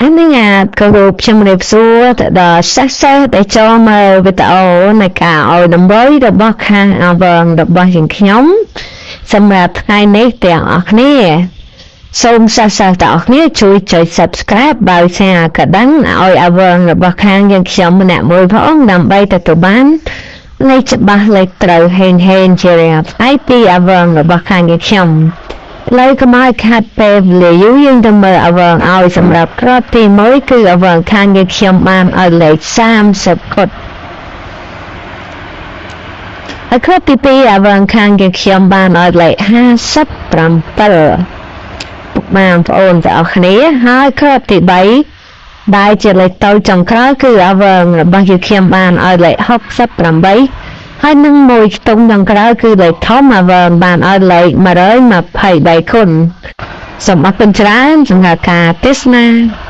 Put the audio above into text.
អនុញ្ញាតគោរពជំរាបសួរទៅដល់សិស្សៗដែលចូលមើលវីដេអូនៃការឲ្យតម្រុយរបស់ខាងអាវងរបស់យើងខ្ញុំសម្រាប់ថ្ងៃនេះទាំងអស់គ្នាសូមសិស្សៗទាំងអស់គ្នាជួយចុច Subscribe បើសញ្ញាកណ្ដឹងឲ្យអាវងរបស់ខាងយើងខ្ញុំម្នាក់មួយផងដើម្បីទទួលបាននៃច្បាស់លេខត្រូវហេងហេងជារៀងថ្ងៃពីអាវងរបស់ខាងយើងខ្ញុំ ឡើយកុំឲ្យខាត់ពេលវេលាយូរយើងទៅមើលអវងឲ្យសម្រាប់គ្រាប់ទី1គឺអវងខាងយើងខ្ញុំបានឲ្យលេខ30គុតហើយគ្រាប់ទី2អវងខាងយើងខ្ញុំបានឲ្យលេខ57ពុកម៉ែបងប្អូនទាំងអស់គ្នាហើយគ្រាប់ទី3ដែលជាលេខតូចចុងក្រោយគឺអវងរបស់យើងខ្ញុំបានឲ្យលេខ68ហើយនឹងមួយខ្ទង់ចុងក្រោយគឺលេខធំអវងបានឲ្យលេខ123គុណសូមអរគុណច្រើនសម្រាប់ការទស្សនា។